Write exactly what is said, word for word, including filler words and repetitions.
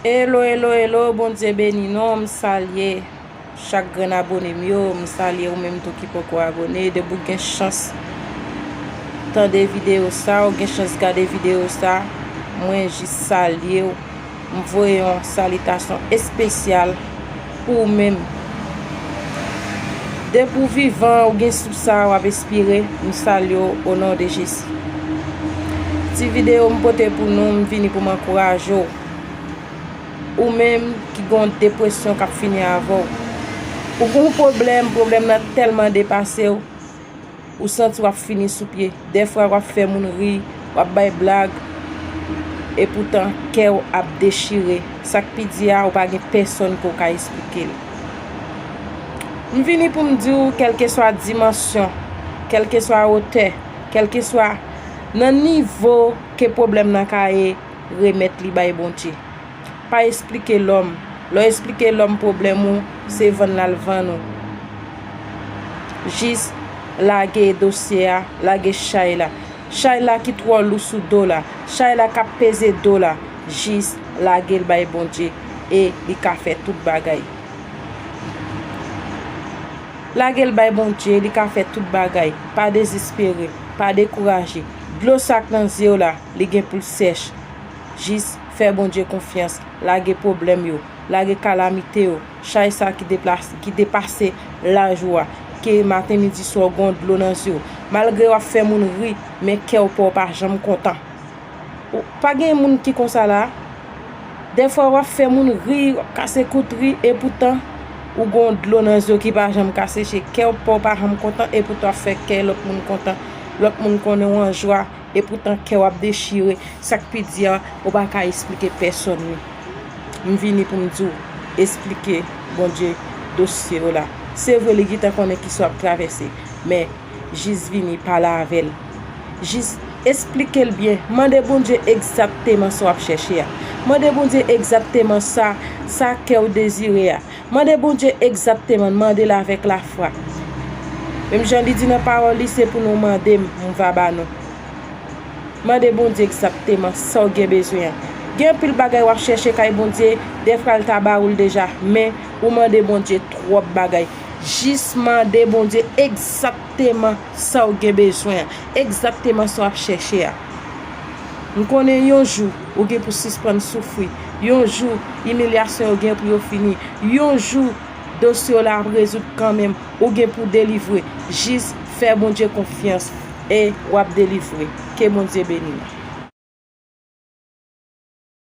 Hello, hello, hello, Bondye beni nou, m salye chak grenn abone m yo, m salye ou menm tou ki poko abone, depi w gen chans tande videyo sa, ou gen chans gade videyo sa, mwen jis salye w, m voye yon salitasyon espesyal pou ou menm. Depi w vivan, ou gen souf sa, w ap espire, m salye w o non de Jezi. Ti videyo m pote pou nou, m vini pou m ankouraje w. Ou menm ki gen yon depresyon k ap fini avè w. Ou gen yon pwoblèm, pwoblèm nan tèlman depase w, ou santi w ap fini sou pye. Dèfwa w ap fè moun ri, w ap bay blag, epoutan kè w ap dechire. Sa k pi di a, ou pa gen pèsonn ke w ka esplike l. M vini pou m di w, kèlkeswa dimansyon, kèlkeswa wotè, kèlkeswa nan nivo ke pwoblèm nan ka ye, remèt li bay Bondye. Pa esplike lòm. Lè w esplike lòm pwoblèm ou, se vann l al vann ou. Jis lage dosye a, lage chay la. Chay la ki twò lou sou do w la, chay la k ap peze do w la, jis lage l bay Bondye e li ka fè tout bagay. Lage l bay Bondye, li ka fè tout bagay. Pa dezespere, pa dekouraje. Dlo sa k nan zye w la, li gen pou l sèch. Jis fè Bondye konfyans, lage pwoblèm yo, lage kalamite yo, chay sa ki deplas-, ki depase laj ou a, ke maten, midi, swa w gen dlo nan zye w. Malgre w ap fè moun ri, men kè w pa w pa janm kontan. Ou pa gen moun ki konsa la? Dèfwa w ap fè moun ri, w ap kase kout ri, epoutan ou gen dlo nan zye w ki pa janm ka seche. Kè w pa w pa janm kontan, epoutan w ap fè kè lòt moun kontan. Lòt moun konnen w an jwa, epoutan kè w ap dechire. Sa k pi di a, ou pa ka esplike pèsonn li. M vini pou m di w, esplike Bondye dosye w la. Se vre, li gentan konnen kisa w ap travèse, men jis vini pale avè l. Jis esplike l byen. Mande Bondye egzakteman sa w ap chèche a. Mande Bondye egzakteman sa, sa kè w dezire a. Mande Bondye egzakteman, mande l avèk lafwa. Menm jan li di nan pawòl li, se pou nou mande m, m va ba nou. Mande Bondye egzakteman sa w gen bezwen an. Gen anpil bagay w ap chèche kay Bondye, dèfwa l ta ba ou l deja, men ou mande Bondye twòp bagay. Jis mande Bondye egzakteman sa w gen bezwen an, egzakteman sa w ap chèche a. M konnen yon jou ou gen pou sispann soufri. Yon jou imilyasyon yo gen pou yo fini. Yon jou dosye w la ap rezoud kanmenm. Ou gen pou delivre. Jis fè Bondye konfyans e w ap delivre. Ke Bondye beni w.